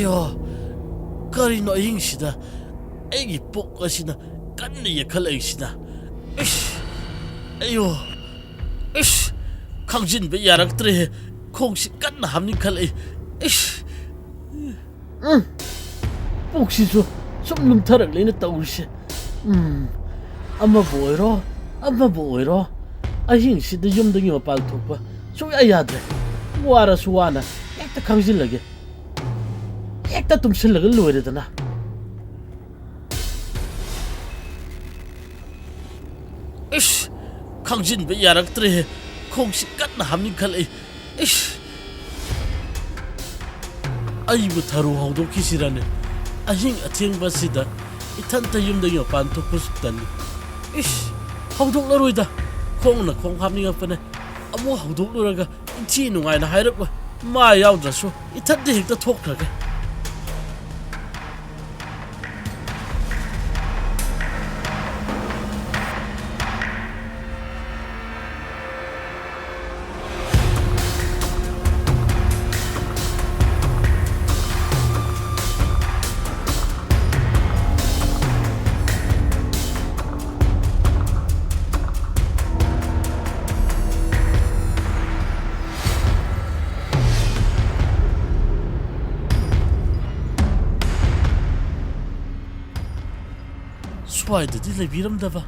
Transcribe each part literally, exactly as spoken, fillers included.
ꯑꯌꯣ, ꯀꯔꯤꯅꯣ ꯑꯍꯤꯡꯁꯤꯗ ꯑꯩꯒꯤ ꯄꯨꯛ ꯑꯁꯤꯅ ꯀꯟꯅ ꯌꯦꯛꯈꯠꯂꯛꯏꯁꯤꯅ? ꯏꯁ! ꯑꯌꯣ! ꯏꯁ! ꯈꯪꯖꯤꯟꯕ ꯌꯥꯔꯛꯇ꯭ꯔꯦꯍꯦ꯫ ꯈꯣꯡꯁꯤ ꯀꯟꯅ ꯍꯥꯝꯅꯤꯡꯈꯠꯂꯛꯏ꯫ ꯏꯁ! ꯎꯝ꯫ ꯄꯨꯛꯁꯤꯁꯨ ꯁꯨꯝ ꯂꯨꯝꯊꯔꯛꯂꯦꯅ ꯇꯧꯔꯤꯁꯦ꯫ ꯎꯝ꯫ ꯑꯃꯕꯨ ꯑꯣꯏꯔꯣ, ꯑꯃꯕꯨ ꯑꯣꯏꯔꯣ, ꯑꯍꯤꯡꯁꯤꯗ ꯌꯨꯝꯗꯒꯤ ꯃꯄꯥꯟ ꯊꯣꯛꯄ ꯁꯨꯡꯌꯥ ꯌꯥꯗ꯭ꯔꯦ꯫ ꯋꯥꯔꯁꯨ ꯋꯥꯅ ꯍꯦꯛꯇ ꯈꯪꯖꯤꯜꯂꯒꯦ꯫ ꯍꯦꯛꯇ ꯇꯨꯝꯁꯤꯜꯂꯒ ꯂꯣꯏꯔꯦꯗꯅ꯫ ꯏꯁ! ꯈꯪꯖꯤꯟꯕ ꯌꯥꯔꯛꯇ꯭ꯔꯦꯍꯦ꯫ ꯈꯣꯡꯁꯤ ꯀꯟꯅ ꯍꯥꯝꯅꯤꯡꯈꯠꯂꯛꯏ꯫ ꯏꯁ! ꯑꯩꯕꯨ ꯊꯔꯣ ꯍꯧꯗꯣꯛꯈꯤꯁꯤꯔꯅꯦ? ꯑꯍꯤꯡ ꯑꯊꯦꯡꯕ ꯑꯁꯤꯗ ꯏꯊꯟꯇ ꯌꯨꯝꯗꯒꯤ ꯃꯄꯥꯟ ꯊꯣꯛꯄꯁꯨ ꯇꯜꯂꯤ꯫ ꯏꯁ! ꯍꯧꯗꯣꯛꯂꯔꯣꯏꯗ꯫ ꯈꯣꯡꯅ ꯈꯣꯡ ꯍꯥꯝꯅꯤꯡꯉꯛꯄꯅꯦ꯫ ꯑꯃꯨꯛ ꯍꯧꯗꯣꯛꯂꯨꯔꯒ ꯏꯟꯊꯤ ꯅꯨꯡꯉꯥꯏꯅ ꯍꯥꯏꯔꯛꯂꯣꯏ꯫ ꯃꯥ ꯌꯥꯎꯗ꯭ꯔꯁꯨ ꯏꯊꯟꯇ ꯍꯦꯛꯇ ꯊꯣꯛꯈ꯭ꯔꯒꯦ꯫ ꯁ꯭ꯋꯥꯏꯗꯗꯤ ꯂꯩꯕꯤꯔꯝꯗꯕ꯫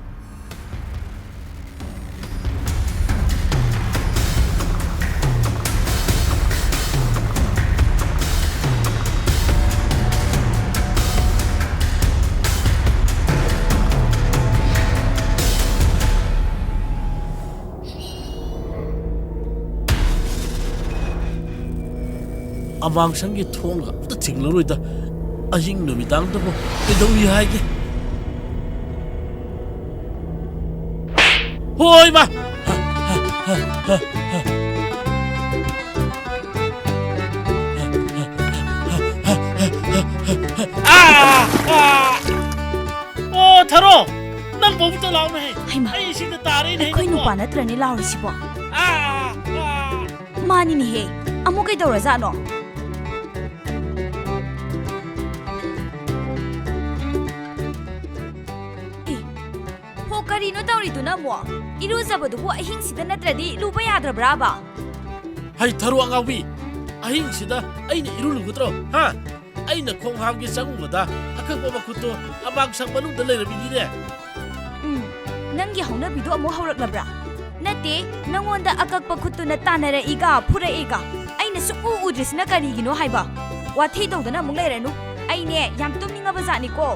ꯑꯃꯥꯡꯁꯪꯒꯤ ꯊꯣꯡꯒ ꯑꯝꯇ ꯊꯤꯡꯂꯔꯣꯏꯗ꯫ ꯑꯍꯤꯡ ꯅꯨꯃꯤꯗꯥꯡꯗꯕꯨ ꯀꯩꯗꯧꯏ ꯍꯥꯏꯒꯦ? ꯍꯣꯏ, ꯃꯥ! ꯑꯥ! ꯑꯥ! ꯑꯣ, ꯊꯔꯣ! ꯅꯪ ꯐꯥꯎꯕꯗ ꯂꯥꯎꯅ ꯍꯦ! ꯍꯩꯃꯥ! ꯑꯩ ꯁꯤꯗ ꯇꯥꯔꯦꯅꯦ, ꯑꯩꯈꯣꯏ ꯅꯨꯄꯥ ꯅꯠꯇ꯭ꯔꯅꯦ ꯂꯥꯎꯔꯤꯁꯤꯕꯣ? ꯑꯥ! ꯑꯥ! ꯃꯥꯅꯤꯅꯦꯍꯦ꯫ ꯑꯃꯨꯛ ꯀꯩꯗꯧꯔꯖꯥꯠꯅꯣ? ꯀꯩꯅꯣ ꯇꯧꯔꯤꯗꯨꯅ ꯑꯃꯨꯛ? ꯏꯔꯨꯖꯕꯗꯨꯕꯨ ꯑꯍꯤꯡꯁꯤꯗ ꯅꯠꯇ꯭ꯔꯗꯤ ꯂꯨꯕ ꯌꯥꯗ꯭ꯔꯕ꯭ꯔꯥꯕ? ꯍꯩ ꯊꯔꯨ ꯑꯉꯥꯎꯕꯤ, ꯑꯍꯤꯡꯁꯤꯗ ꯑꯩꯅ ꯏꯔꯨ ꯂꯨꯒꯗ꯭ꯔꯣ? ꯍꯥ? ꯑꯩꯅ ꯈꯣꯡ ꯍꯥꯝꯒꯦ ꯆꯪꯉꯨꯕꯗ ꯑꯀꯛꯄ ꯃꯈꯨꯠꯇꯣ ꯑꯃꯥꯡꯁꯪ ꯃꯅꯨꯡꯗ ꯂꯩꯔꯝꯃꯤꯅꯤꯅꯦ꯫ ꯎꯝ, ꯅꯪꯒꯤ ꯍꯧꯅꯕꯤꯗꯣ ꯑꯃꯨꯛ ꯍꯧꯔꯛꯂꯕ꯭ꯔꯥ? ꯅꯠꯇꯦ, ꯅꯪꯉꯣꯟꯗ ꯑꯀꯛꯄ ꯈꯨꯠꯇꯨꯅ ꯇꯥꯟꯅꯔꯛꯏꯒ ꯐꯨꯔꯛꯏꯒ ꯑꯩꯅ ꯁꯨꯛꯎ ꯎꯗ꯭ꯔꯤꯁꯤꯅ ꯀꯔꯤꯒꯤꯅꯣ ꯍꯥꯏꯕ? ꯋꯥꯊꯤ ꯇꯧꯗꯅ ꯑꯃꯨꯛ ꯂꯩꯔꯅꯨ꯫ ꯑꯩꯅꯦ, ꯌꯥꯝ ꯇꯨꯝꯅꯤꯡꯉꯕ ꯖꯥꯠꯅꯤꯀꯣ꯫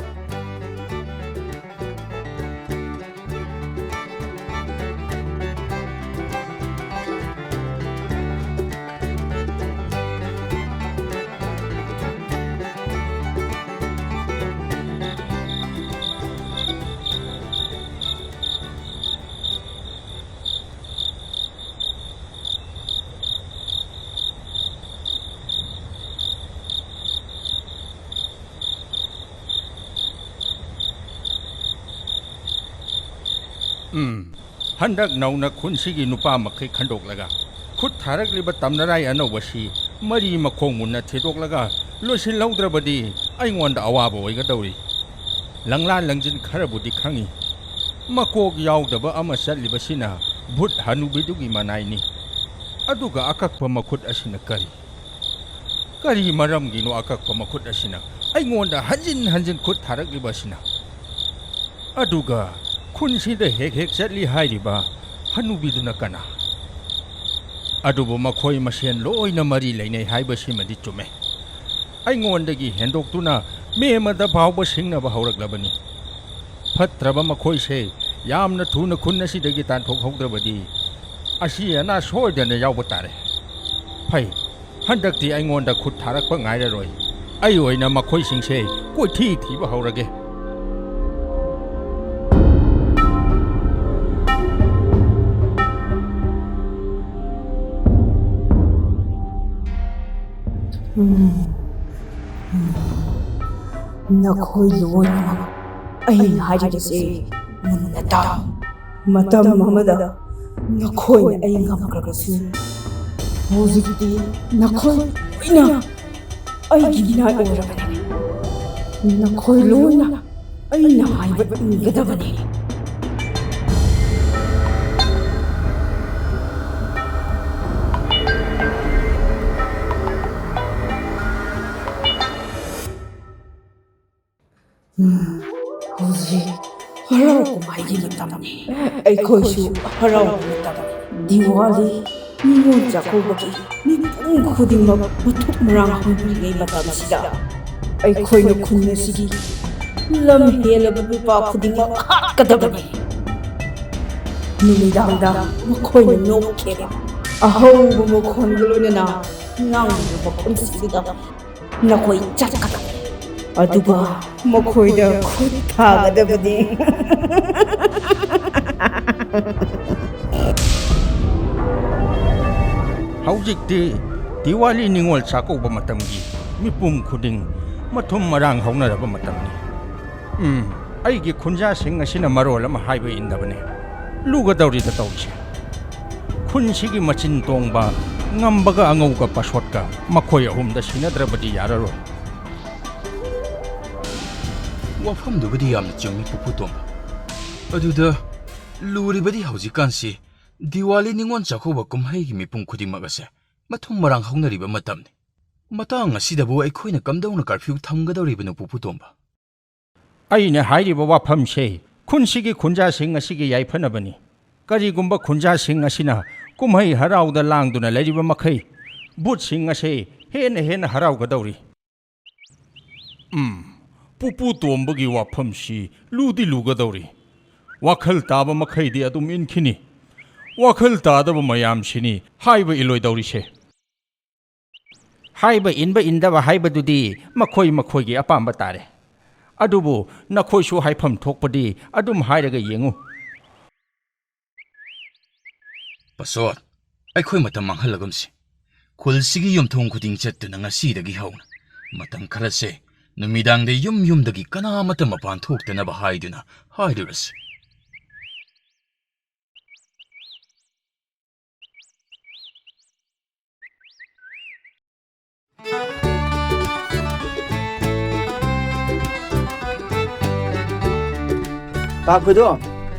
ꯎꯝ, ꯍꯟꯗꯛ ꯅꯧꯅ ꯈꯨꯟꯁꯤꯒꯤ ꯅꯨꯄꯥ ꯃꯈꯩ ꯈꯟꯗꯣꯛꯂꯒ ꯈꯨꯠ ꯊꯥꯔꯛꯂꯤꯕ ꯇꯝꯅꯔꯥꯏ ꯑꯅꯧꯕꯁꯤ ꯃꯔꯤ ꯃꯈꯣꯡ ꯃꯨꯟꯅ ꯊꯤꯗꯣꯛꯂꯒ ꯂꯣꯏꯁꯤꯜꯍꯧꯗ꯭ꯔꯕꯗꯤ ꯑꯩꯉꯣꯟꯗ ꯑꯋꯥꯕ ꯑꯣꯏꯒꯗꯧꯔꯤ꯫ ꯂꯪꯂꯥ ꯂꯪꯖꯤꯟ ꯈꯔꯕꯨꯗꯤ ꯈꯪꯏ꯫ ꯃꯀꯣꯛ ꯌꯥꯎꯗꯕ ꯑꯃ ꯆꯠꯂꯤꯕꯁꯤꯅ ꯚꯨꯠ ꯍꯅꯨꯕꯤꯗꯨꯒꯤ ꯃꯅꯥꯏꯅꯤ꯫ ꯑꯗꯨꯒ ꯑꯀꯛꯄ ꯃꯈꯨꯠ ꯑꯁꯤꯅ ꯀꯔꯤ? ꯀꯔꯤ ꯃꯔꯝꯒꯤꯅꯣ ꯑꯀꯛꯄ ꯃꯈꯨꯠ ꯑꯁꯤꯅ ꯑꯩꯉꯣꯟꯗ ꯍꯟꯖꯤꯟ ꯍꯟꯖꯤꯟ ꯈꯨꯠ ꯊꯥꯔꯛꯂꯤꯕ ꯑꯁꯤꯅ? ꯑꯗꯨꯒ ꯈꯨꯟꯁꯤꯗ ꯍꯦꯛ ꯍꯦꯛ ꯆꯠꯂꯤ ꯍꯥꯏꯔꯤꯕ ꯍꯅꯨꯕꯤꯗꯨꯅ ꯀꯅꯥ? ꯑꯗꯨꯕꯨ ꯃꯈꯣꯏ ꯃꯁꯦꯟ ꯂꯣꯏꯅ ꯃꯔꯤ ꯂꯩꯅꯩ ꯍꯥꯏꯕꯁꯤꯃꯗꯤ ꯆꯨꯝꯃꯦ꯫ ꯑꯩꯉꯣꯟꯗꯒꯤ ꯍꯦꯟꯗꯣꯛꯇꯨꯅ ꯃꯦ ꯑꯃꯗ ꯐꯥꯎꯕ ꯁꯤꯡꯅꯕ ꯍꯧꯔꯛꯂꯕꯅꯤ꯫ ꯐꯠꯇ꯭ꯔꯕ ꯃꯈꯣꯏꯁꯦ ꯌꯥꯝꯅ ꯊꯨꯅ ꯈꯨꯟ ꯑꯁꯤꯗꯒꯤ ꯇꯥꯟꯊꯣꯛꯍꯧꯗ꯭ꯔꯕꯗꯤ ꯑꯁꯤ ꯑꯅꯥ ꯁꯣꯏꯗꯅ ꯌꯥꯎꯕ ꯇꯥꯔꯦ꯫ ꯐꯩ, ꯍꯟꯗꯛꯇꯤ ꯑꯩꯉꯣꯟꯗ ꯈꯨꯠ ꯊꯥꯔꯛꯄ ꯉꯥꯏꯔꯔꯣꯏ꯫ ꯑꯩ ꯑꯣꯏꯅ ꯃꯈꯣꯏꯁꯤꯡꯁꯦ ꯀꯣꯏꯊꯤ ꯊꯤꯕ ꯍꯧꯔꯒꯦ꯫ ꯅꯈꯣꯏ ꯂꯣꯏꯅꯃꯛ ꯑꯩꯅ ꯍꯥꯏꯔꯤꯕꯁꯦ ꯃꯨꯟꯅ ꯇꯥꯎ꯫ ꯃꯇꯝ ꯑꯃꯗ ꯅꯈꯣꯏꯅ ꯑꯩ ꯉꯝꯈ꯭ꯔꯕꯁꯨ, ꯍꯧꯖꯤꯛꯇꯤ ꯅꯈꯣꯏ ꯂꯣꯏꯅ ꯑꯩꯒꯤ ꯃꯤꯅꯥꯏ ꯑꯣꯏꯔꯕꯅꯤ꯫ ꯅꯈꯣꯏ ꯂꯣꯏꯅ ꯑꯩꯅ ꯍꯥꯏꯕ ꯏꯟꯒꯗꯕꯅꯤ꯫ ꯎꯝ, ꯍꯧꯖꯤꯛ ꯍꯔꯥꯎ ꯀꯨꯝꯍꯩꯒꯤ ꯃꯇꯝꯅꯤ꯫ ꯑꯩꯈꯣꯏꯁꯨ ꯍꯔꯥꯎꯕ ꯃꯇꯝꯅꯤ꯫ ꯗꯤꯋꯥꯂꯤ, ꯅꯤꯉꯣꯜ ꯆꯥꯛꯀꯧꯕꯒꯤ ꯃꯤꯄꯨꯝ ꯈꯨꯗꯤꯡꯃꯛ ꯃꯊꯨꯞ ꯃꯔꯥꯡ ꯍꯧꯅꯔꯤꯉꯩ ꯃꯇꯝꯁꯤꯗ ꯑꯩꯈꯣꯏꯅ ꯈꯨꯟ ꯑꯁꯤꯒꯤ ꯂꯝ ꯍꯦꯜꯂꯕ ꯅꯨꯄꯥ ꯈꯨꯗꯤꯡꯃꯛ ꯍꯥꯠꯀꯗꯕꯅꯤ꯫ ꯅꯨꯃꯤꯗꯥꯡꯗ ꯃꯈꯣꯏꯅ ꯅꯣꯛꯈꯤꯕ ꯑꯍꯧꯕ ꯃꯈꯣꯟꯒ ꯂꯣꯏꯅꯅ ꯉꯥꯡꯂꯤꯕ ꯃꯐꯝꯁꯤꯡꯗꯨꯗ ꯅꯈꯣꯏ ꯆꯠꯀꯗꯕꯅꯤ꯫ ꯑꯗꯨꯒ ꯃꯈꯣꯏꯗ ꯈꯨꯠ ꯊꯥꯒꯗꯕꯅꯤ꯫ ꯍꯧꯖꯤꯛꯇꯤ ꯗꯤꯋꯥꯂꯤ ꯅꯤꯉꯣꯜ ꯆꯥꯛꯀꯧꯕ ꯃꯇꯝꯒꯤ ꯃꯤꯄꯨꯝ ꯈꯨꯗꯤꯡ ꯃꯊꯨꯝ ꯃꯔꯥꯡ ꯍꯧꯅꯔꯕ ꯃꯇꯝꯅꯤ꯫ ꯎꯝ, ꯑꯩꯒꯤ ꯈꯨꯟꯖꯥꯁꯤꯡ ꯑꯁꯤꯅ ꯃꯔꯣꯜ ꯑꯃ ꯍꯥꯏꯕ ꯏꯟꯗꯕꯅꯦ꯫ ꯂꯨꯒꯗꯧꯔꯤꯗ ꯇꯧꯔꯤꯁꯦ꯫ ꯈꯨꯟꯁꯤꯒꯤ ꯃꯆꯤꯟ ꯇꯣꯡꯕ ꯉꯝꯕꯒ ꯑꯉꯧꯒ ꯄꯁꯣꯠꯀ ꯃꯈꯣꯏ ꯑꯍꯨꯝꯗ ꯁꯤꯟꯅꯗ꯭ꯔꯕꯗꯤ ꯌꯥꯔꯔꯣꯏ꯫ ꯋꯥꯐꯝꯗꯨꯕꯨꯗꯤ ꯌꯥꯝꯅ ꯆꯨꯝꯃꯤ, ꯄꯨꯄꯨ ꯇꯣꯝꯕ꯫ ꯑꯗꯨꯗ ꯂꯨꯔꯤꯕꯗꯤ ꯍꯧꯖꯤꯛꯀꯥꯟꯁꯤ ꯗꯤꯋꯥꯂꯤ ꯅꯤꯉꯣꯜ ꯆꯥꯛꯀꯧꯕ ꯀꯨꯝꯍꯩꯒꯤ ꯃꯤꯄꯨꯝ ꯈꯨꯗꯤꯡꯃꯛ ꯑꯁꯦ ꯃꯊꯨꯝ ꯃꯔꯥꯡ ꯍꯧꯅꯔꯤꯕ ꯃꯇꯝꯅꯤ꯫ ꯃꯇꯥꯡ ꯑꯁꯤꯗꯕꯨ ꯑꯩꯈꯣꯏꯅ ꯀꯝꯗꯧꯅ ꯀꯔꯐ꯭ꯌꯨ ꯊꯝꯒꯗꯧꯔꯤꯕꯅꯣ, ꯄꯨꯄꯨ ꯇꯣꯝꯕ? ꯑꯩꯅ ꯍꯥꯏꯔꯤꯕ ꯋꯥꯐꯝꯁꯦ ꯈꯨꯟꯁꯤꯒꯤ ꯈꯨꯟꯖꯥꯁꯤꯡ ꯑꯁꯤꯒꯤ ꯌꯥꯏꯐꯅꯕꯅꯤ꯫ ꯀꯔꯤꯒꯨꯝꯕ ꯈꯨꯟꯖꯥꯁꯤꯡ ꯑꯁꯤꯅ ꯀꯨꯝꯍꯩ ꯍꯔꯥꯎꯗ ꯂꯥꯡꯗꯨꯅ ꯂꯩꯔꯤꯕ ꯃꯈꯩ ꯚꯨꯠꯁꯤꯡ ꯑꯁꯦ ꯍꯦꯟꯅ ꯍꯦꯟꯅ ꯍꯔꯥꯎꯒꯗꯧꯔꯤ꯫ ꯎꯝ, ꯄꯨꯄꯨ ꯇꯣꯝꯕꯒꯤ ꯋꯥꯐꯝꯁꯤ ꯂꯨꯗꯤ ꯂꯨꯒꯗꯧꯔꯤ꯫ ꯋꯥꯈꯜ ꯇꯥꯕ ꯃꯈꯩꯗꯤ ꯑꯗꯨꯝ ꯏꯟꯈꯤꯅꯤ꯫ ꯋꯥꯈꯜ ꯇꯥꯗꯕ ꯃꯌꯥꯝꯁꯤꯅꯤ ꯍꯥꯏꯕ ꯏꯜꯂꯣꯏꯗꯧꯔꯤꯁꯦ꯫ ꯍꯥꯏꯕ ꯏꯟꯕ ꯏꯟꯗꯕ ꯍꯥꯏꯕꯗꯨꯗꯤ ꯃꯈꯣꯏ ꯃꯈꯣꯏꯒꯤ ꯑꯄꯥꯝꯕ ꯇꯥꯔꯦ꯫ ꯑꯗꯨꯕꯨ ꯅꯈꯣꯏꯁꯨ ꯍꯥꯏꯐꯝ ꯊꯣꯛꯄꯗꯤ ꯑꯗꯨꯝ ꯍꯥꯏꯔꯒ ꯌꯦꯡꯉꯨ꯫ ꯄꯁꯣꯠ, ꯑꯩꯈꯣꯏ ꯃꯇꯝ ꯃꯥꯡꯍꯜꯂꯒꯨꯝꯁꯤ꯫ ꯈꯨꯜꯁꯤꯒꯤ ꯌꯨꯝꯊꯣꯡ ꯈꯨꯗꯤꯡ ꯆꯠꯇꯨꯅ ꯉꯁꯤꯗꯒꯤ ꯍꯧꯅ ꯃꯇꯝ ꯈꯔꯁꯦ ꯅꯨꯃꯤꯗꯥꯡꯗ ꯌꯨꯝ ꯌꯨꯝꯗꯒꯤ ꯀꯅꯥ ꯑꯃꯠꯇ ꯃꯄꯥꯟ ꯊꯣꯛꯇꯅꯕ ꯍꯥꯏꯗꯨꯅ ꯍꯥꯏꯔꯨꯔꯁꯤ꯫ ꯄꯥꯛꯈꯨꯗꯣ,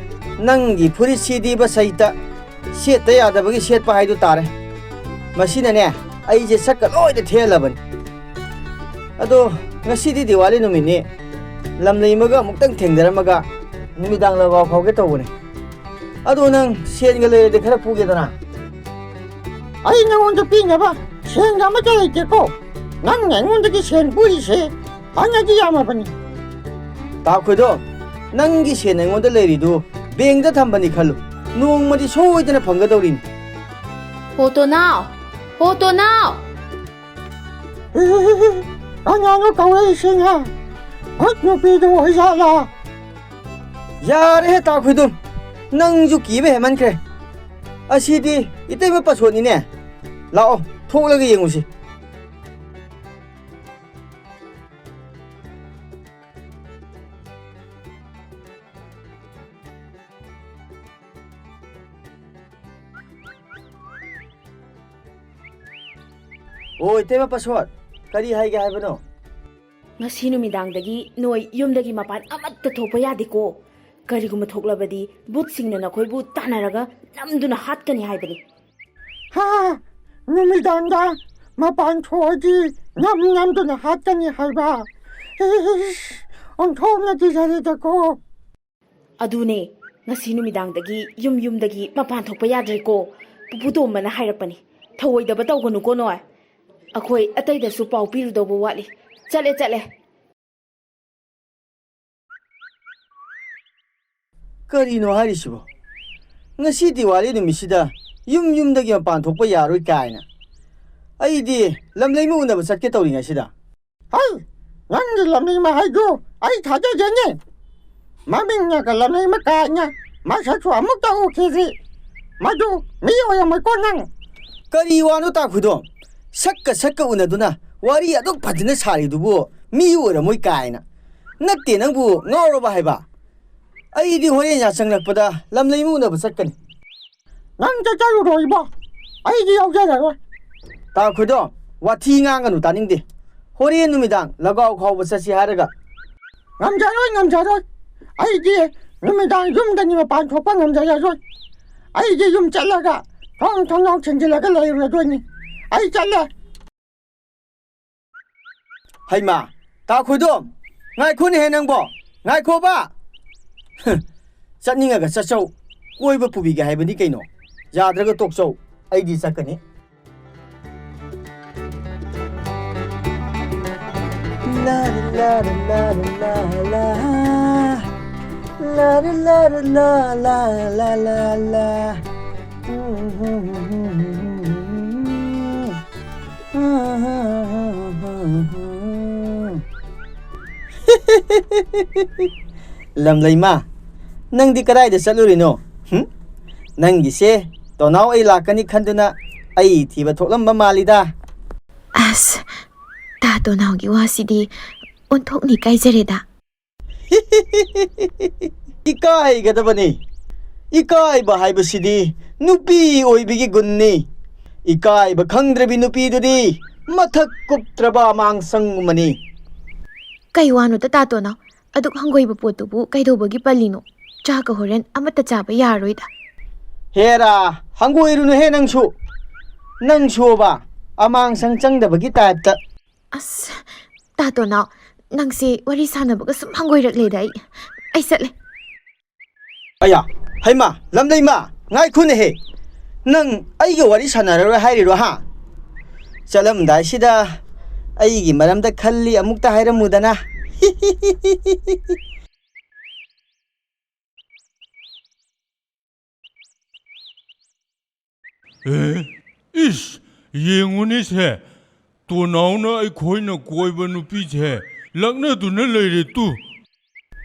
ꯅꯪꯒꯤ ꯐꯨꯔꯤꯠꯁꯤꯗꯤꯕ ꯁꯩꯇ ꯁꯦꯠꯇ ꯌꯥꯗꯕꯒꯤ ꯁꯦꯠꯄ ꯍꯥꯏꯗꯨ ꯇꯥꯔꯦ꯫ ꯃꯁꯤꯅꯅꯦ, ꯑꯩꯁꯦ ꯁꯛꯀ ꯂꯣꯏꯅ ꯊꯦꯜꯂꯕꯅꯤ꯫ ꯑꯗꯣ ꯉꯁꯤꯗꯤ ꯗꯤꯋꯥꯂꯤ ꯅꯨꯃꯤꯠꯅꯤ, ꯂꯝꯂꯩꯃꯒ ꯑꯃꯨꯛꯇꯪ ꯊꯦꯡꯅꯔꯝꯃꯒ ꯅꯨꯃꯤꯗꯥꯡ ꯂꯒꯥꯎ ꯐꯥꯎꯒꯦ ꯇꯧꯕꯅꯦ꯫ ꯑꯗꯣ ꯅꯪ ꯁꯦꯟꯒ ꯂꯩꯔꯗꯤ ꯈꯔ ꯄꯨꯒꯦꯗꯅ? ꯑꯩ ꯅꯉꯣꯟꯗ ꯄꯤꯅꯕ ꯁꯦꯟꯒ ꯑꯃꯠꯇ ꯂꯩꯇꯦꯀꯣ꯫ ꯅꯪꯅ ꯑꯩꯉꯣꯟꯗꯒꯤ ꯁꯦꯟ ꯄꯨꯔꯤꯁꯦ ꯐꯅꯗꯤ ꯌꯥꯝꯃꯕꯅꯤ꯫ ꯇꯥ ꯈꯣꯏꯗꯣ, ꯅꯪꯒꯤ ꯁꯦꯟ ꯑꯩꯉꯣꯟꯗ ꯂꯩꯔꯤꯗꯨ ꯕꯦꯡꯗ ꯊꯝꯕꯅꯤ ꯈꯜꯂꯨ, ꯅꯣꯡꯃꯗꯤ ꯁꯣꯏꯗꯅ ꯐꯪꯒꯗꯧꯔꯤꯅꯤ꯫ ꯍꯣ ꯇꯣꯅꯥꯎ! ꯍꯣ ꯇꯣꯅꯥꯎ! ꯀꯅꯥꯅꯣ ꯀꯧꯔꯛꯏꯁꯤꯅ? ꯚꯨꯠ ꯅꯨꯄꯤꯗꯨ ꯑꯣꯏꯖꯥꯠꯂꯥ? ꯌꯥꯔꯦꯍꯦ ꯇꯥ ꯈꯣꯏꯗꯨꯝ, ꯅꯪꯁꯨ ꯀꯤꯕ ꯍꯦꯟꯃꯟꯈ꯭ꯔꯦ꯫ ꯑꯁꯤꯗꯤ ꯏꯇꯩꯃ ꯄꯥꯁꯣꯟꯅꯤꯅꯦ꯫ ꯂꯥꯛꯑꯣ, ꯊꯣꯛꯂꯒ ꯌꯦꯡꯉꯨꯁꯤ꯫ ꯑꯣ, ꯏꯇꯩꯃ ꯄꯥꯁꯣꯟ, ꯀꯔꯤ ꯍꯥꯏꯒꯦ ꯍꯥꯏꯕꯅꯣ? ꯉꯁꯤ ꯅꯨꯃꯤꯗꯥꯡꯗꯒꯤ ꯅꯣꯏ ꯌꯨꯝꯗꯒꯤ ꯃꯄꯥꯟ ꯑꯃꯠꯇ ꯊꯣꯛꯄ ꯌꯥꯗꯦꯀꯣ꯫ ꯀꯔꯤꯒꯨꯝꯕ ꯊꯣꯛꯂꯕꯗꯤ ꯚꯨꯠꯁꯤꯡꯅ ꯅꯈꯣꯏꯕꯨ ꯇꯥꯟꯅꯔꯒ ꯅꯝꯗꯨꯅ ꯍꯥꯠꯀꯅꯤ ꯍꯥꯏꯕꯅꯤ꯫ ꯍꯥ, ꯅꯨꯃꯤꯗꯥꯡꯗ ꯃꯄꯥꯟ ꯊꯣꯛꯑꯗꯤ ꯅꯝ ꯅꯝꯗꯨꯅ ꯍꯥꯠꯀꯅꯤ ꯍꯥꯏꯕ? ꯏꯁ, ꯑꯣꯟꯊꯣꯛꯅ ꯀꯤꯖꯔꯦꯗꯀꯣ꯫ ꯑꯗꯨꯅꯦ, ꯉꯁꯤ ꯅꯨꯃꯤꯗꯥꯡꯗꯒꯤ ꯌꯨꯝ ꯌꯨꯝꯗꯒꯤ ꯃꯄꯥꯟ ꯊꯣꯛꯄ ꯌꯥꯗ꯭ꯔꯦꯀꯣ꯫ ꯄꯨꯄꯨ ꯇꯣꯝꯕꯅ ꯍꯥꯏꯔꯛꯄꯅꯤ꯫ ꯊꯧꯑꯣꯏꯗꯕ ꯇꯧꯒꯅꯨꯀꯣ ꯅꯣꯏ꯫ ꯑꯩꯈꯣꯏ ꯑꯇꯩꯗꯁꯨ ꯄꯥꯎ ꯄꯤꯔꯨꯗꯧꯕ ꯋꯥꯠꯂꯤ꯫ ꯆꯠꯂꯦ, ꯆꯠꯂꯦ꯫ ꯀꯔꯤꯅꯣ ꯍꯥꯏꯔꯤꯁꯤꯕꯣ? ꯉꯁꯤ ꯗꯤꯋꯥꯂꯤ ꯅꯨꯃꯤꯠꯁꯤꯗ ꯌꯨꯝ ꯌꯨꯝꯗꯒꯤ ꯃꯄꯥꯟ ꯊꯣꯛꯄ ꯌꯥꯔꯣꯏ ꯀꯥꯏꯅ? ꯑꯩꯗꯤ ꯂꯝꯂꯩꯃ ꯎꯅꯕ ꯆꯠꯀꯦ ꯇꯧꯔꯤꯉꯩꯁꯤꯗ꯫ ꯍꯩ, ꯅꯪꯒꯤ ꯂꯝꯂꯩꯃ ꯍꯥꯏꯗꯨ ꯑꯩ ꯊꯥꯖꯗꯦꯅꯦ꯫ ꯃꯃꯤꯡꯅꯒ ꯂꯝꯂꯩꯃ ꯀꯥꯏꯅ, ꯃꯁꯛꯁꯨ ꯑꯃꯨꯛꯇ ꯎꯈꯤꯗ꯭ꯔꯤ꯫ ꯃꯗꯨ ꯃꯤ ꯑꯣꯏꯔꯝꯃꯣꯏꯀꯣ ꯅꯪ꯫ ꯀꯔꯤ ꯋꯥꯅꯣ ꯇꯥꯈꯨꯗꯣ? ꯁꯛꯀ ꯁꯛꯀ ꯎꯅꯗꯨꯅ ꯋꯥꯔꯤ ꯑꯗꯨꯛ ꯐꯖꯅ ꯁꯥꯔꯤꯗꯨꯕꯨ ꯃꯤ ꯑꯣꯏꯔꯝꯃꯣꯏ ꯀꯥꯏꯅ? ꯅꯠꯇꯦ, ꯅꯪꯕꯨ ꯉꯥꯎꯔꯕ ꯍꯥꯏꯕ? ꯑꯩꯗꯤ ꯍꯣꯔꯦꯟ ꯌꯥꯆꯪꯂꯛꯄꯗ ꯂꯝꯂꯩꯃ ꯎꯅꯕ ꯆꯠꯀꯅꯤ꯫ ꯅꯪ ꯆꯠꯆꯔꯨꯔꯣ ꯏꯕꯣ, ꯑꯩꯗꯤ ꯌꯥꯎꯖꯔꯔꯣꯏ꯫ ꯇꯥꯈꯨꯗꯣ, ꯋꯥꯊꯤ ꯉꯥꯡꯒꯅꯨ, ꯇꯥꯅꯤꯡꯗꯦ꯫ ꯍꯣꯔꯦꯟ ꯅꯨꯃꯤꯗꯥꯡ ꯂꯒꯥꯎ ꯈꯥꯎꯕ ꯆꯠꯁꯤ ꯍꯥꯏꯔꯒ꯫ ꯉꯝꯖꯔꯣꯏ, ꯉꯝꯖꯔꯣꯏ꯫ ꯑꯩꯗꯤ ꯅꯨꯃꯤꯗꯥꯡ ꯌꯨꯝꯗꯒꯤ ꯃꯄꯥꯟ ꯊꯣꯛꯄ ꯉꯝꯖꯔꯔꯣꯏ꯫ ꯑꯩꯗꯤ ꯌꯨꯝ ꯆꯠꯂꯒ ꯊꯣꯡ ꯊꯣꯡꯅꯥꯎ ꯊꯤꯡꯖꯤꯜꯂꯒ ꯂꯩꯔꯨꯔꯗꯣꯏꯅꯤ꯫ ꯑꯩ ꯆꯠꯂꯦ꯫ ꯍꯩꯃꯥ, ꯇꯥꯈꯨꯗꯣ, ꯉꯥꯏꯈꯣꯅꯦꯍꯦ ꯅꯪꯕꯣ! ꯉꯥꯏꯈꯣꯕ! ꯍ, ꯆꯠꯅꯤꯡꯉꯒ ꯆꯠꯆꯧ, ꯀꯣꯏꯕ ꯄꯨꯕꯤꯒꯦ ꯍꯥꯏꯕꯅꯤ ꯀꯩꯅꯣ꯫ ꯌꯥꯗ꯭ꯔꯒ ꯇꯣꯛꯆꯧ, ꯑꯩꯗꯤ ꯆꯠꯀꯅꯤ꯫ ꯂꯝꯂꯩꯃ, ꯅꯪꯗꯤ ꯀꯗꯥꯏꯗ ꯆꯠꯂꯨꯔꯤꯅꯣ? ꯍꯨꯝ? ꯅꯪꯒꯤꯁꯦ ꯇꯣꯅꯥꯎ ꯑꯩ ꯂꯥꯛꯀꯅꯤ ꯈꯟꯗꯨꯅ ꯑꯩ ꯊꯤꯕ ꯊꯣꯛꯂꯝꯕ ꯃꯥꯜꯂꯤꯗ꯫ ꯑꯁ, ꯇꯥ ꯇꯣꯅꯥꯎꯒꯤ ꯋꯥꯁꯤꯗꯤ ꯑꯣꯟꯊꯣꯛꯅ ꯏꯀꯥꯏꯖꯔꯦꯗ꯫ ꯏꯀꯥꯏꯒꯗꯕꯅꯤ꯫ ꯏꯀꯥꯏꯕ ꯍꯥꯏꯕꯁꯤꯗꯤ ꯅꯨꯄꯤ ꯑꯣꯏꯕꯒꯤ ꯒꯨꯟꯅꯤ꯫ ꯏꯀꯥꯏꯕ ꯈꯪꯗ꯭ꯔꯕꯤ ꯅꯨꯄꯤꯗꯨꯗꯤ ꯃꯊꯛ ꯀꯨꯞꯇ꯭ꯔꯕ ꯑꯃꯥꯡꯁꯪꯒꯨꯝꯕꯅꯤ꯫ ꯀꯩ ꯋꯥꯅꯣ ꯇꯥ ꯇꯣꯅꯥꯎ? ꯑꯗꯨꯛ ꯍꯪꯒꯣꯏꯕ ꯄꯣꯠꯇꯨꯕꯨ ꯀꯩꯗꯧꯕꯒꯤ ꯄꯜꯂꯤꯅꯣ? ꯆꯥꯛꯀ ꯍꯣꯔꯦꯟ ꯑꯃꯠꯇ ꯆꯥꯕ ꯌꯥꯔꯣꯏꯗ꯫ ꯍꯦꯔꯥ, ꯍꯪꯒꯣꯏꯔꯨꯅꯨꯍꯦ ꯅꯪꯁꯨ꯫ ꯅꯪꯁꯨꯕ ꯑꯃꯥꯡꯁꯪ ꯆꯪꯗꯕꯒꯤ ꯇꯥꯏꯞꯇ꯫ ꯑꯁ, ꯇꯥ ꯇꯣꯅꯥꯎ, ꯅꯪꯁꯦ ꯋꯥꯔꯤ ꯁꯥꯟꯅꯕꯒ ꯁꯨꯝ ꯍꯪꯒꯣꯏꯔꯛꯂꯦꯗ ꯑꯩ꯫ ꯑꯩ ꯆꯠꯂꯦ꯫ ꯑꯌꯥ, ꯍꯩꯃꯥ, ꯂꯝꯂꯩꯃ, ꯉꯥꯏꯈꯣꯅꯦꯍꯦ꯫ ꯅꯪ ꯑꯩꯒ ꯋꯥꯔꯤ ꯁꯥꯟꯅꯔꯔꯣꯏ ꯍꯥꯏꯔꯤꯔꯣ, ꯍꯥ? ꯆꯠꯂꯝꯗꯥꯏꯁꯤꯗ ꯑꯩꯒꯤ ꯃꯔꯝꯗ ꯈꯜꯂꯤ ꯑꯃꯨꯛꯇ ꯍꯥꯏꯔꯝꯃꯨꯗꯅ꯫ ꯑꯦ, ꯏꯁ, ꯌꯦꯡꯉꯨꯅꯦꯁꯦ, ꯇꯣꯅꯥꯎꯅ ꯑꯩꯈꯣꯏꯅ ꯀꯣꯏꯕ ꯅꯨꯄꯤꯁꯦ ꯂꯛꯅꯗꯨꯅ ꯂꯩꯔꯦ ꯇꯨ꯫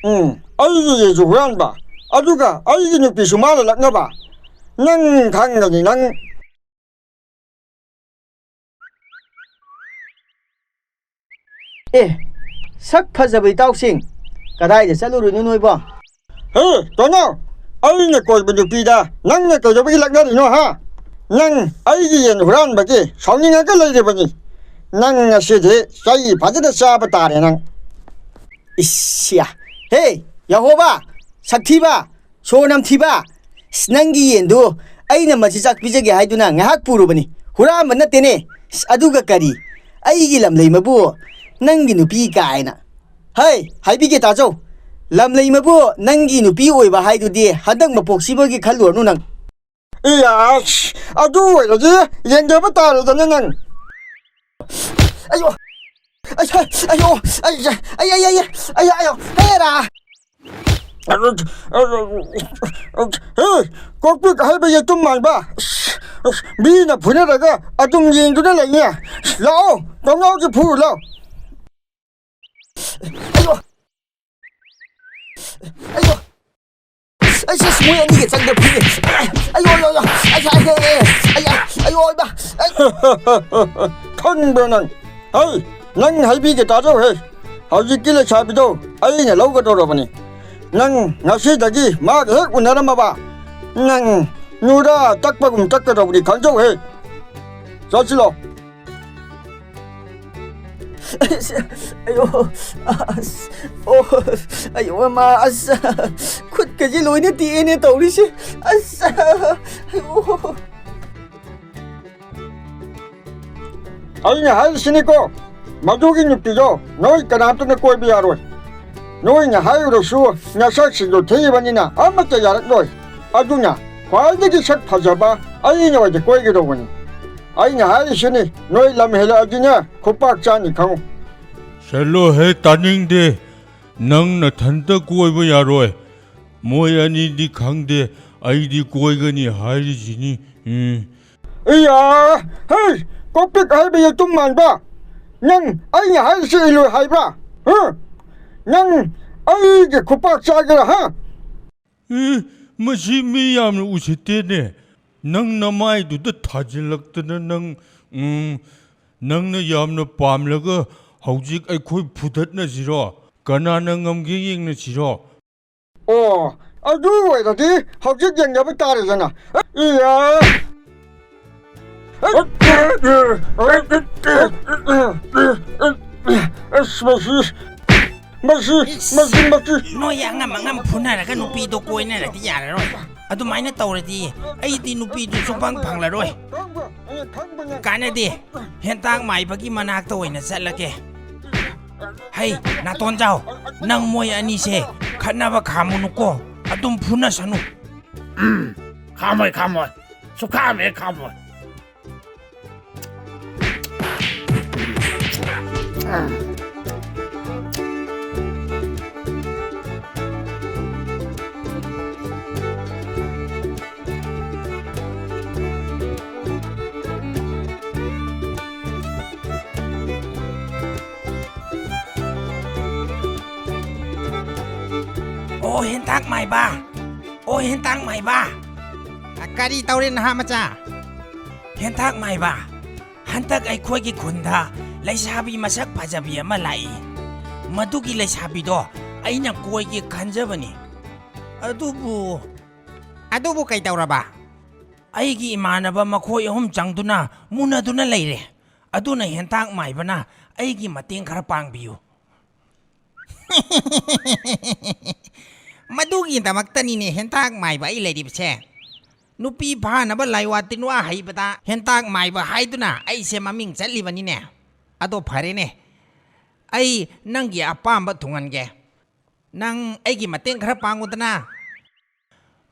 ꯎꯝ, ꯑꯩꯒꯤ ꯌꯦꯟꯁꯨ ꯍꯨꯔꯥꯟꯕ, ꯑꯗꯨꯒ ꯑꯩꯒꯤ ꯅꯨꯄꯤꯁꯨ ꯃꯥꯅ ꯂꯛꯅꯕ꯫ ꯅꯪ ꯈꯪꯒꯅꯤ, ꯅꯪ꯫ ꯑꯦ, ꯁꯛ ꯐꯖꯕ ꯏꯇꯥꯎꯁꯤꯡ, ꯀꯗꯥꯏꯗ ꯆꯠꯂꯨꯔꯤꯅꯣ ꯅꯣꯏꯕꯣ? ꯍꯦ, ꯇꯣꯅꯥꯎ, ꯑꯩꯅ ꯀꯣꯏꯕ ꯅꯨꯄꯤꯗ ꯅꯪꯅ ꯀꯩꯗꯧꯕꯒꯤ ꯂꯛꯅꯔꯤꯅꯣ, ꯍꯥ? ꯅꯪ ꯑꯩꯒꯤ ꯌꯦꯟ ꯍꯨꯔꯥꯟꯕꯒꯤ ꯁꯥꯎꯅꯤꯡꯉꯒ ꯂꯩꯔꯤꯕꯅꯤ꯫ ꯅꯪ ꯉꯁꯤꯗꯤ ꯆꯩ ꯐꯖꯅ ꯆꯥꯕ ꯇꯥꯔꯦ ꯅꯪ꯫ ꯏꯁ, ꯌꯥ꯫ ꯍꯦ, ꯌꯥꯍꯣꯕ, ꯁꯛꯊꯤꯕ, ꯁꯣꯔ ꯅꯝꯊꯤꯕ! ꯏꯁ, ꯅꯪꯒꯤ ꯌꯦꯟꯗꯨ ꯑꯩꯅ ꯃꯆꯤꯟꯖꯥꯛ ꯄꯤꯖꯒꯦ ꯍꯥꯏꯗꯨꯅ ꯉꯥꯏꯍꯥꯛ ꯄꯨꯔꯨꯕꯅꯤ꯫ ꯍꯨꯔꯥꯟꯕ ꯅꯠꯇꯦꯅꯦ꯫ ꯏꯁ, ꯑꯗꯨꯒ ꯀꯔꯤ? ꯑꯩꯒꯤ ꯂꯝꯂꯩꯃꯕꯨ ꯅꯪꯒꯤ ꯅꯨꯄꯤ ꯀꯥꯏꯅ꯫ ꯍꯩ, ꯍꯥꯏꯕꯤꯒꯦ ꯇꯥꯖꯧ꯫ ꯂꯝꯂꯩꯃꯕꯨ ꯅꯪꯒꯤ ꯅꯨꯄꯤ ꯑꯣꯏꯕ ꯍꯥꯏꯗꯨꯗꯤ ꯍꯟꯗꯛ ꯃꯄꯣꯛꯁꯤꯕꯒꯤ ꯈꯜꯂꯨꯔꯅꯨ ꯅꯪ꯫ ꯏꯌꯥꯁ, ꯑꯗꯨ ꯑꯣꯏꯔꯗꯤ ꯌꯦꯡꯗꯕ ꯇꯥꯔꯦꯗꯅ ꯅꯪ꯫ ꯑꯌꯣ! ꯑꯌꯣ! ꯑꯌꯣ! ꯑꯌꯣ! ꯑꯌꯣ! ꯍꯦꯔꯥ! ꯍꯦ, ꯀꯣꯛꯄꯤꯛ ꯍꯥꯏꯕ ꯌꯦꯇꯨꯝ ꯃꯥꯟꯕ꯫ ꯃꯤꯅ ꯐꯨꯅꯔꯒ ꯑꯗꯨꯝ ꯌꯦꯡꯗꯨꯅ ꯂꯩꯅꯦ꯫ ꯂꯥꯛꯑꯣ, ꯊꯣꯡꯅꯥꯎꯁꯦ ꯐꯨꯔꯨ ꯂꯥꯎ꯫ ꯑꯌꯣ! ꯑꯌꯣ! ꯑꯩꯁꯦ ꯃꯣꯏ ꯑꯅꯤꯒ ꯆꯪꯗ ꯐꯨꯏ꯫ ꯑꯌꯣ, ꯑꯌꯣ, ꯑꯌꯣ! ꯑꯩ, ꯑꯩ, ꯑꯩ, ꯑꯩ, ꯑꯩ, ꯑꯌꯣ, ꯏꯃꯥ! ꯑꯩ! ꯈꯪꯕ꯭ꯔꯥ ꯅꯪ? ꯍꯩ, ꯅꯪ ꯍꯥꯏꯕꯤꯒꯦ ꯇꯥꯖꯧ ꯍꯦ꯫ ꯍꯧꯖꯤꯛꯀꯤ ꯂꯩꯁꯥꯕꯤꯗꯣ ꯑꯩꯅ ꯂꯧꯒꯗꯧꯔꯕꯅꯤ꯫ ꯅꯪ ꯉꯁꯤꯗꯒꯤ ꯃꯥꯒ ꯍꯦꯛ ꯎꯅꯔꯝꯃꯕ, ꯅꯪ ꯅꯨꯔꯥ ꯇꯛꯄꯒꯨꯝ ꯇꯛꯀꯗꯧꯕꯅꯤ, ꯈꯪꯖꯧ ꯍꯦ꯫ ꯆꯠꯁꯤꯂꯣ꯫ ꯑꯁ, ꯑꯌꯣ, ꯑꯁ, ꯑꯣ, ꯑꯌꯣ, ꯑꯃ, ꯑꯁ, ꯈꯨꯠꯀꯁꯦ ꯂꯣꯏꯅ ꯇꯦꯛꯑꯦꯅꯦ ꯇꯧꯔꯤꯁꯦ꯫ ꯑꯁ, ꯑꯌꯣ꯫ ꯑꯩꯅ ꯍꯥꯏꯔꯤꯁꯤꯅꯤꯀꯣ, ꯃꯗꯨꯒꯤ ꯅꯨꯄꯤꯗꯣ ꯅꯣꯏ ꯀꯅꯥꯝꯇꯅ ꯀꯣꯏꯕ ꯌꯥꯔꯣꯏ꯫ ꯅꯣꯏꯅ ꯍꯥꯏꯔꯨꯔꯁꯨ ꯅꯁꯛꯁꯤꯡꯗꯣ ꯊꯤꯕꯅꯤꯅ ꯑꯃꯠꯇ ꯌꯥꯔꯛꯂꯣꯏ꯫ ꯑꯗꯨꯅ ꯈ꯭ꯋꯥꯏꯗꯒꯤ ꯁꯛ ꯐꯖꯕ ꯑꯩꯅ ꯑꯣꯏꯅ ꯀꯣꯏꯒꯗꯧꯕꯅꯤ꯫ ꯑꯩꯅ ꯍꯥꯏꯔꯤꯁꯤꯅꯤ, ꯅꯣꯏ ꯂꯝ ꯍꯦꯜꯂꯛꯑꯗꯤꯅꯦ ꯈꯨꯄꯥꯛ ꯆꯥꯅꯤ ꯈꯪꯉꯨ꯫ ꯆꯠꯂꯣꯍꯦ, ꯇꯥꯅꯤꯡꯗꯦ꯫ ꯅꯪ ꯅꯊꯟꯇ ꯀꯣꯏꯕ ꯌꯥꯔꯣꯏ꯫ ꯃꯣꯏ ꯑꯅꯤꯗꯤ ꯈꯪꯗꯦ, ꯑꯩꯗꯤ ꯀꯣꯏꯒꯅꯤ ꯍꯥꯏꯔꯤꯁꯤꯅꯤ꯫ ꯎꯝ꯫ ꯏꯌꯥ! ꯍꯩ! ꯀꯣꯛꯄꯤꯛ ꯍꯥꯏꯕ ꯌꯦꯇꯨꯝ ꯃꯥꯟꯕ! ꯅꯪ ꯑꯩꯅ ꯍꯥꯏꯔꯤꯁꯤ ꯏꯜꯂꯣꯏ ꯍꯥꯏꯕ꯭ꯔꯥ? ꯍꯥ? ꯅꯪ ꯑꯩꯒꯤ ꯈꯨꯄꯥꯛ ꯆꯥꯒꯦꯔꯥ, ꯍꯥ? ꯑꯦ, ꯃꯁꯤ ꯃꯤ ꯌꯥꯝꯅ ꯎꯁꯤꯠꯇꯦꯅꯦ꯫ ꯅꯪ ꯅꯃꯥꯏꯗꯨꯗ ꯊꯥꯖꯤꯜꯂꯛꯇꯅ ꯅꯪ, ꯎꯝ, ꯅꯪꯅ ꯌꯥꯝꯅ ꯄꯥꯝꯂꯒ ꯍꯧꯖꯤꯛ ꯑꯩꯈꯣꯏ ꯐꯨꯗꯠꯅꯁꯤꯔꯣ? ꯀꯅꯥꯅ ꯉꯝꯒꯦ ꯌꯦꯡꯅꯁꯤꯔꯣ? ꯑꯣ, ꯑꯗꯨ ꯑꯣꯏꯔꯗꯤ ꯍꯧꯖꯤꯛ ꯌꯦꯡꯅꯕ ꯇꯥꯔꯦꯗꯅ꯫ ꯏꯌꯥ! ꯑꯁ, ꯃꯁꯤ, ꯃꯁꯤ, ꯃꯁꯤ, ꯃꯁꯤ꯫ ꯅꯣꯏ ꯑꯉꯝ ꯑꯉꯝ ꯐꯨꯅꯔꯒ ꯅꯨꯄꯤꯗꯣ ꯀꯣꯏꯅꯔꯗꯤ ꯌꯥꯔꯔꯣꯏ꯫ ꯑꯗꯨꯃꯥꯏꯅ ꯇꯧꯔꯗꯤ ꯑꯩꯗꯤ ꯅꯨꯄꯤꯗꯨ ꯁꯨꯡꯐꯪ ꯐꯪꯂꯔꯣꯏ꯫ ꯀꯥꯟꯅꯗꯦ꯫ ꯍꯦꯟꯇꯥꯛ ꯃꯥꯏꯕꯒꯤ ꯃꯅꯥꯛꯇ ꯑꯣꯏꯅ ꯆꯠꯂꯒꯦ꯫ ꯍꯩ, ꯅꯥꯇꯣꯟꯖꯥꯎ, ꯅꯪ ꯃꯣꯏ ꯑꯅꯤꯁꯦ ꯈꯠꯅꯕ ꯈꯥꯝꯃꯨꯅꯨꯀꯣ, ꯑꯗꯨꯝ ꯐꯨꯅꯁꯅꯨ꯫ ꯎꯝ, ꯈꯥꯝꯃꯣꯏ, ꯈꯥꯝꯃꯣꯏ, ꯁꯨꯈꯥꯝ ꯍꯦꯛ ꯈꯥꯝꯃꯣꯏ꯫ ꯑꯣ, ꯍꯦꯟꯇꯥꯛ ꯃꯥꯏꯕ! ꯑꯣ, ꯍꯦꯟꯇꯥꯛ ꯃꯥꯏꯕ! ꯑ, ꯀꯔꯤ ꯇꯧꯔꯦ, ꯅꯍꯥ ꯃꯆꯥ? ꯍꯦꯟꯇꯥꯛ ꯃꯥꯏꯕ, ꯍꯟꯗꯛ ꯑꯩꯈꯣꯏꯒꯤ ꯈꯨꯟꯗ ꯂꯩꯁꯥꯕꯤ ꯃꯁꯛ ꯐꯖꯕꯤ ꯑꯃ ꯂꯥꯛꯏ꯫ ꯃꯗꯨꯒꯤ ꯂꯩꯁꯥꯕꯤꯗꯣ ꯑꯩꯅ ꯀꯣꯏꯒꯦ ꯈꯟꯖꯕꯅꯤ꯫ ꯑꯗꯨꯕꯨ ꯑꯗꯨꯕꯨ ꯀꯩꯗꯧꯔꯕ? ꯑꯩꯒꯤ ꯏꯃꯥꯟꯅꯕ ꯃꯈꯣꯏ ꯑꯍꯨꯝ ꯆꯪꯗꯨꯅ ꯃꯨꯟꯅꯗꯨꯅ ꯂꯩꯔꯦ꯫ ꯑꯗꯨꯅ ꯍꯦꯟꯇꯥꯛ ꯃꯥꯏꯕꯅ ꯑꯩꯒꯤ ꯃꯇꯦꯡ ꯈꯔ ꯄꯥꯡꯕꯤꯌꯨ꯫ ꯃꯗꯨꯒꯤꯗꯃꯛꯇꯅꯤꯅꯦ ꯍꯦꯟꯇꯥꯛ ꯃꯥꯏꯕ ꯑꯩ ꯂꯩꯔꯤꯕꯁꯦ꯫ ꯅꯨꯄꯤ ꯐꯥꯅꯕ ꯂꯥꯏꯋꯥ ꯇꯤꯟꯋꯥ ꯍꯩꯕꯗ ꯍꯦꯟꯇꯥꯛ ꯃꯥꯏꯕ ꯍꯥꯏꯗꯨꯅ ꯑꯩꯁꯦ ꯃꯃꯤꯡ ꯆꯠꯂꯤꯕꯅꯤꯅꯦ꯫ ꯑꯗꯣ ꯐꯔꯦꯅꯦ, ꯑꯩ ꯅꯪꯒꯤ ꯑꯄꯥꯝꯕ ꯊꯨꯡꯍꯟꯒꯦ꯫ ꯅꯪ ꯑꯩꯒꯤ ꯃꯇꯦꯡ ꯈꯔ ꯄꯥꯡꯉꯨꯗꯅ꯫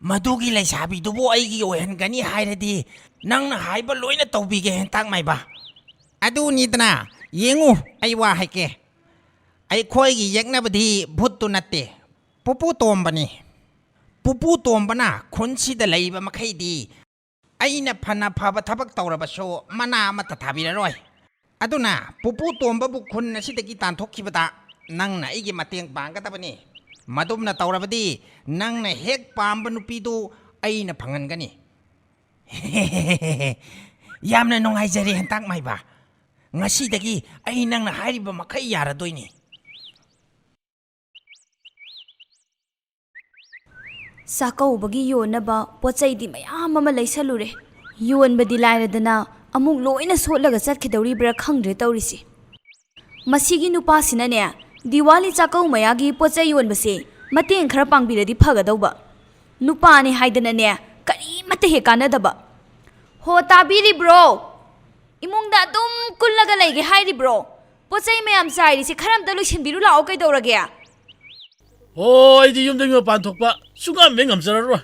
ꯃꯗꯨꯒꯤ ꯂꯩꯁꯥꯕꯤꯗꯨꯕꯨ ꯑꯩꯒꯤ ꯑꯣꯏꯍꯟꯒꯅꯤ ꯍꯥꯏꯔꯗꯤ ꯅꯪꯅ ꯍꯥꯏꯕ ꯂꯣꯏꯅ ꯇꯧꯕꯤꯒꯦ, ꯍꯦꯟꯇꯥꯛ ꯃꯥꯏꯕ꯫ ꯑꯗꯨꯅꯤꯗꯅ, ꯌꯦꯡꯉꯨ, ꯑꯩ ꯋꯥ ꯍꯥꯏꯒꯦ꯫ ꯑꯩꯈꯣꯏꯒꯤ ꯌꯦꯛꯅꯕꯗꯤ ꯚꯨꯠꯇꯨ ꯅꯠꯇꯦ, ꯄꯨꯄꯨ ꯇꯣꯝꯕꯅꯤ꯫ ꯄꯨꯄꯨ ꯇꯣꯝꯕꯅ ꯈꯨꯟꯁꯤꯗ ꯂꯩꯕ ꯃꯈꯩꯗꯤ ꯑꯩꯅ ꯐꯅ ꯐꯕ ꯊꯕꯛ ꯇꯧꯔꯕꯁꯨ ꯃꯅꯥ ꯑꯃꯠꯇ ꯊꯥꯕꯤꯔꯔꯣꯏ꯫ ꯑꯗꯨꯅ ꯄꯨꯄꯨ ꯇꯣꯝꯕꯕꯨ ꯈꯨꯟ ꯑꯁꯤꯗꯒꯤ ꯇꯥꯟꯊꯣꯛꯈꯤꯕꯗ ꯅꯪꯅ ꯑꯩꯒꯤ ꯃꯇꯦꯡ ꯄꯥꯡꯒꯗꯕꯅꯤ꯫ ꯃꯗꯨꯝꯅ ꯇꯧꯔꯕꯗꯤ ꯅꯪꯅ ꯍꯦꯛ ꯄꯥꯝꯕ ꯅꯨꯄꯤꯗꯨ ꯑꯩꯅ ꯐꯪꯍꯟꯒꯅꯤ꯫ ꯌꯥꯝꯅ ꯅꯨꯡꯉꯥꯏꯖꯔꯦ, ꯍꯦꯟꯇꯥꯛ ꯃꯥꯏꯕ꯫ ꯉꯁꯤꯗꯒꯤ ꯑꯩ ꯅꯪꯅ ꯍꯥꯏꯔꯤꯕ ꯃꯈꯩ ꯌꯥꯔꯗꯣꯏꯅꯤ꯫ ꯆꯥꯛꯀꯧꯕꯒꯤ ꯌꯣꯟꯅꯕ ꯄꯣꯠ ꯆꯩꯗꯤ ꯃꯌꯥꯝ ꯑꯃ ꯂꯩꯁꯜꯂꯨꯔꯦ꯫ ꯌꯣꯟꯕꯗꯤ ꯂꯥꯏꯔꯗꯅ ꯑꯃꯨꯛ ꯂꯣꯏꯅ ꯁꯣꯠꯂꯒ ꯆꯠꯈꯤꯗꯧꯔꯤꯕ꯭ꯔꯥ ꯈꯪꯗ꯭ꯔꯦ ꯇꯧꯔꯤꯁꯦ꯫ ꯃꯁꯤꯒꯤ ꯅꯨꯄꯥꯁꯤꯅꯅꯦ, ꯗꯤꯋꯥꯂꯤ ꯆꯥꯛꯀꯧ ꯃꯌꯥꯒꯤ ꯄꯣꯠ ꯆꯩ ꯌꯣꯟꯕꯁꯦ ꯃꯇꯦꯡ ꯈꯔ ꯄꯥꯡꯕꯤꯔꯗꯤ ꯐꯒꯗꯧꯕ꯫ ꯅꯨꯄꯥꯅꯦ ꯍꯥꯏꯗꯅꯅꯦ, ꯀꯔꯤꯃꯠꯇ ꯍꯦꯛ ꯀꯥꯟꯅꯗꯕ꯫ ꯍꯣ, ꯇꯥꯕꯤꯔꯤꯕ꯭ꯔꯣ? ꯏꯃꯨꯡꯗ ꯑꯗꯨꯝ ꯀꯨꯜꯂꯒ ꯂꯩꯒꯦ ꯍꯥꯏꯔꯤꯕ꯭ꯔꯣ? ꯄꯣꯠ ꯆꯩ ꯃꯌꯥꯝ ꯆꯥꯏꯔꯤꯁꯦ ꯈꯔ ꯑꯝꯇ ꯂꯣꯏꯁꯤꯟꯕꯤꯔꯨ ꯂꯥꯛꯑꯣ, ꯀꯩꯗꯧꯔꯒꯦ? ꯑꯣ, ꯑꯩꯗꯤ ꯌꯨꯝꯗꯒꯤ ꯃꯄꯥꯟ ꯊꯣꯛꯄ ꯁꯨꯡꯉꯝ ꯍꯦꯛ ꯉꯝꯖꯔꯔꯣꯏ꯫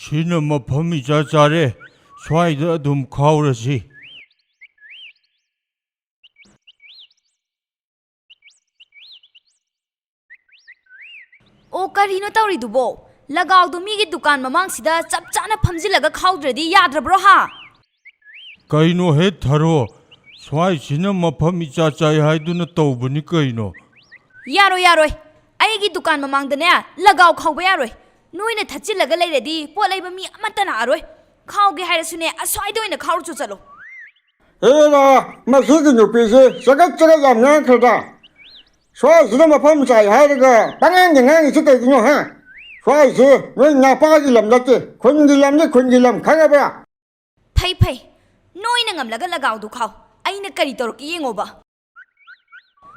ꯁꯤꯅ ꯃꯐꯝ ꯏꯆꯥ ꯆꯥꯔꯦ꯫ ꯁ꯭ꯋꯥꯏꯗ ꯑꯗꯨꯝ ꯈꯥꯎꯔꯁꯤ꯫ ꯑꯣ, ꯀꯔꯤꯅꯣ ꯇꯧꯔꯤꯗꯨꯕꯣ? ꯂꯒꯥꯎꯗꯣ ꯃꯤꯒꯤ ꯗꯨꯀꯥꯟ ꯃꯃꯥꯡꯁꯤꯗ ꯆꯞ ꯆꯥꯅ ꯐꯝꯖꯤꯜꯂꯒ ꯈꯥꯎꯗ꯭ꯔꯗꯤ ꯌꯥꯗ꯭ꯔꯕ꯭ꯔꯣ, ꯍꯥ? ꯀꯩꯅꯣ ꯍꯦ ꯊꯔꯣ, ꯁ꯭ꯋꯥꯏꯁꯤꯅ ꯃꯐꯝ ꯏꯆꯥ ꯆꯥꯏ ꯍꯥꯏꯗꯨꯅ ꯇꯧꯕꯅꯤ ꯀꯩꯅꯣ꯫ ꯌꯥꯔꯣꯏ, ꯌꯥꯔꯣꯏ꯫ ꯑꯩꯒꯤ ꯗꯨꯀꯥꯟ ꯃꯃꯥꯡꯗꯅꯦ ꯂꯒꯥꯎ ꯈꯥꯎꯕ ꯌꯥꯔꯣꯏ꯫ ꯅꯣꯏꯅ ꯊꯠꯆꯤꯜꯂꯒ ꯂꯩꯔꯗꯤ ꯄꯣꯠ ꯂꯩꯕ ꯃꯤ ꯑꯃꯠꯇ ꯂꯥꯛꯑꯔꯣꯏ꯫ ꯈꯥꯎꯒꯦ ꯍꯥꯏꯔꯁꯨꯅꯦ, ꯑꯁ꯭ꯋꯥꯏꯗ ꯑꯣꯏꯅ ꯈꯥꯎꯔꯨꯆꯣ ꯆꯠꯂꯣ꯫ ꯍꯦꯔꯥ, ꯃꯁꯤꯒꯤ ꯅꯨꯄꯤꯁꯦ ꯆꯒꯠ ꯆꯒꯠ ꯌꯥꯝ ꯉꯥꯡꯈ꯭ꯔꯦꯗ꯫ ꯁ꯭ꯋꯥꯏꯁꯤꯗ ꯃꯐꯝ ꯆꯥꯏ ꯍꯥꯏꯔꯒ ꯄꯉꯥꯡꯗ ꯉꯥꯡꯉꯤꯁꯤ ꯀꯩꯒꯤꯅꯣ, ꯍꯥ? ꯁ꯭ꯋꯥꯏꯁꯦ ꯅꯣꯏ ꯅꯄꯥꯒꯤ ꯂꯝ ꯅꯠꯇꯦ, ꯈꯨꯟꯒꯤ ꯂꯝꯅꯤ, ꯈꯨꯟꯒꯤ ꯂꯝ, ꯈꯪꯉꯕ꯭ꯔꯥ? ꯐꯩ, ꯐꯩ꯫ ꯅꯣꯏꯅ ꯉꯝꯂꯒ ꯂꯒꯥꯎꯗꯨ ꯈꯥꯎ꯫ ꯑꯩꯅ ꯀꯔꯤ ꯇꯧꯔꯛꯀꯦ ꯌꯦꯡꯉꯣꯕ꯫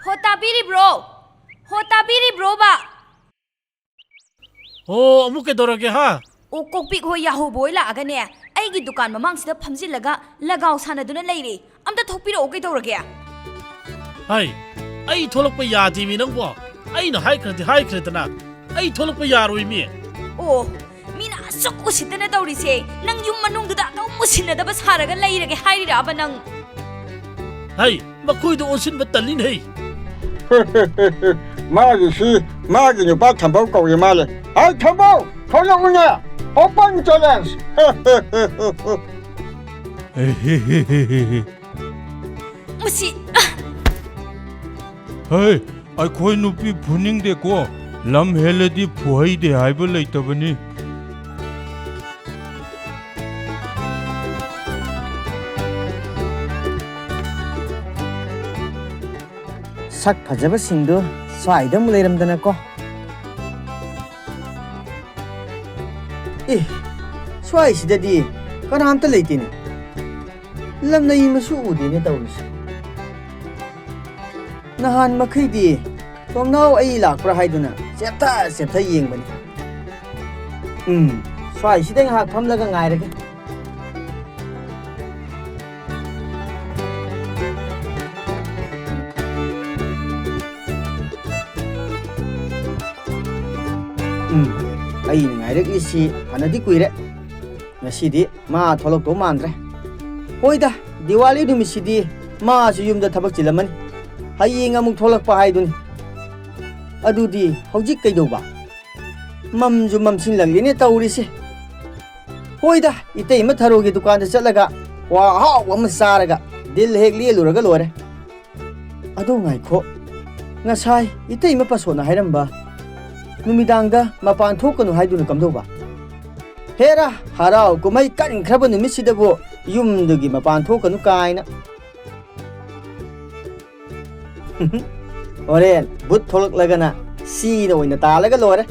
ꯍꯣ, ꯇꯥꯕꯤꯔꯤꯕ꯭ꯔꯣ? ꯍꯣ, ꯇꯥꯕꯤꯔꯤꯕ꯭ꯔꯣꯕ? ꯑꯣ, ꯑꯃꯨꯛ ꯀꯩꯗꯧꯔꯒꯦ, ꯍꯥ? ꯑꯣ, ꯀꯣꯛꯄꯤꯛ ꯍꯣꯏ, ꯌꯥꯍꯧꯕ ꯍꯣꯏ ꯂꯥꯛꯑꯒꯅꯦ, ꯑꯩꯒꯤ ꯗꯨꯀꯥꯟ ꯃꯃꯥꯡꯁꯤꯗ ꯐꯝꯖꯤꯜꯂꯒ ꯂꯒꯥꯎ ꯁꯥꯟꯅꯗꯨꯅ ꯂꯩꯔꯦ꯫ ꯑꯝꯇ ꯊꯣꯛꯄꯤꯔꯛꯑꯣ, ꯀꯩꯗꯧꯔꯒꯦ? ꯍꯥꯏ, ꯑꯩ ꯊꯣꯛꯂꯛꯄ ꯌꯥꯗꯦꯃꯤ ꯅꯪꯕꯣ꯫ ꯑꯩꯅ ꯍꯥꯏꯈ꯭ꯔꯗꯤ ꯍꯥꯏꯈ꯭ꯔꯦꯗꯅ, ꯑꯩ ꯊꯣꯛꯂꯛꯄ ꯌꯥꯔꯣꯏꯃꯤ꯫ ꯑꯣ, ꯃꯤꯅ ꯑꯁꯨꯛ ꯎꯁꯤꯠꯇꯅ ꯇꯧꯔꯤꯁꯦ, ꯅꯪ ꯌꯨꯝ ꯃꯅꯨꯡꯗꯨꯗ ꯑꯗꯨꯝ ꯎꯁꯤꯟꯅꯗꯕ ꯁꯥꯔꯒ ꯂꯩꯔꯒꯦ ꯍꯥꯏꯔꯤꯔꯕ ꯅꯪ? ꯍꯩ, ꯃꯈꯣꯏꯗ ꯑꯣꯟꯁꯤꯟꯕ ꯇꯜꯂꯤꯅꯦ ꯍꯩ꯫ ꯃꯥꯒꯤꯁꯤ ꯃꯥꯒꯤ ꯅꯨꯄꯥ ꯊꯝꯕꯧ ꯀꯧꯏ ꯃꯥꯜꯂꯦ꯫ ꯍꯥꯏ ꯊꯝꯕꯧ, ꯊꯣꯛꯂꯛꯎꯅꯦ꯫ Open challenge꯫ ꯃꯁꯤ, ꯑ, ꯍꯩ, ꯑꯩꯈꯣꯏ ꯅꯨꯄꯤ ꯐꯨꯅꯤꯡꯗꯦꯀꯣ꯫ ꯂꯝ ꯍꯦꯜꯂꯗꯤ ꯐꯨꯍꯩꯗꯦ ꯍꯥꯏꯕ ꯂꯩꯇꯕꯅꯤ꯫ ꯁꯛ ꯐꯖꯕꯁꯤꯡꯗꯨ ꯁ꯭ꯋꯥꯏꯗ ꯑꯃꯨꯛ ꯂꯩꯔꯝꯗꯅꯀꯣ꯫ ꯑꯦ, ꯁ꯭ꯋꯥꯏꯁꯤꯗꯗꯤ ꯀꯅꯥꯝꯇ ꯂꯩꯇꯦꯅꯦ꯫ ꯂꯝꯅꯩ ꯃꯁꯨ ꯎꯗꯦꯅꯦ ꯇꯧꯔꯤꯁꯦ꯫ ꯅꯍꯥꯟ ꯃꯈꯩꯗꯤ ꯇꯣꯝꯅꯥꯎ ꯑꯩ ꯂꯥꯛꯄ꯭ꯔꯥ ꯍꯥꯏꯗꯨꯅ ꯆꯦꯞꯊ ꯆꯦꯞꯊ ꯌꯦꯡꯕꯅꯤ꯫ ꯎꯝ, ꯁ꯭ꯋꯥꯏꯁꯤꯗ ꯉꯥꯏꯍꯥꯛ ꯐꯝꯂꯒ ꯉꯥꯏꯔꯒꯦ꯫ ꯎꯝ, ꯑꯩꯅ ꯉꯥꯏꯔꯛꯂꯤꯁꯤ ꯐꯅꯗꯤ ꯀꯨꯏꯔꯦ꯫ ꯉꯁꯤꯗꯤ ꯃꯥ ꯊꯣꯛꯂꯛꯇꯧ ꯃꯥꯟꯗ꯭ꯔꯦ꯫ ꯍꯣꯏꯗ, ꯗꯤꯋꯥꯂꯤ ꯅꯨꯃꯤꯠꯁꯤꯗꯤ ꯃꯥꯁꯨ ꯌꯨꯝꯗ ꯊꯕꯛ ꯆꯤꯜꯂꯝꯃꯅꯤ꯫ ꯍꯌꯦꯡ ꯑꯃꯨꯛ ꯊꯣꯛꯂꯛꯄ ꯍꯥꯏꯗꯨꯅꯤ꯫ ꯑꯗꯨꯗꯤ ꯍꯧꯖꯤꯛ ꯀꯩꯗꯧꯕ? ꯃꯝꯁꯨ ꯃꯝꯁꯤꯜꯂꯛꯂꯤꯅꯦ ꯇꯧꯔꯤꯁꯦ꯫ ꯍꯣꯏꯗ, ꯏꯇꯩꯃ ꯊꯔꯣꯒꯤ ꯗꯨꯀꯥꯟꯗ ꯆꯠꯂꯒ ꯀ꯭ꯋꯥ ꯑꯍꯥꯎꯕ ꯑꯃ ꯆꯥꯔꯒ ꯗꯤꯜ ꯍꯦꯛ ꯂꯦꯜꯂꯨꯔꯒ ꯂꯣꯏꯔꯦ꯫ ꯑꯗꯣ ꯉꯥꯏꯈꯣ, ꯉꯁꯥꯏ ꯏꯇꯩꯃ ꯄꯥꯁꯣꯠꯅ ꯍꯥꯏꯔꯝꯕ ꯅꯨꯃꯤꯗꯥꯡꯗ ꯃꯄꯥꯟ ꯊꯣꯛꯀꯅꯨ ꯍꯥꯏꯗꯨꯅ ꯀꯝꯗꯧꯕ? ꯍꯦꯔꯥ, ꯍꯔꯥꯎ ꯀꯨꯝꯍꯩ ꯀꯟꯈ꯭ꯔꯕ ꯅꯨꯃꯤꯠꯁꯤꯗꯕꯨ ꯌꯨꯝꯗꯒꯤ ꯃꯄꯥꯟ ꯊꯣꯛꯀꯅꯨ ꯀꯥꯏꯅ꯫ ꯍꯣꯔꯦꯟ ꯕꯨꯠ ꯊꯣꯛꯂꯛꯂꯒꯅ ꯁꯤꯅ ꯑꯣꯏꯅ ꯇꯥꯜꯂꯒ ꯂꯣꯏꯔꯦ꯫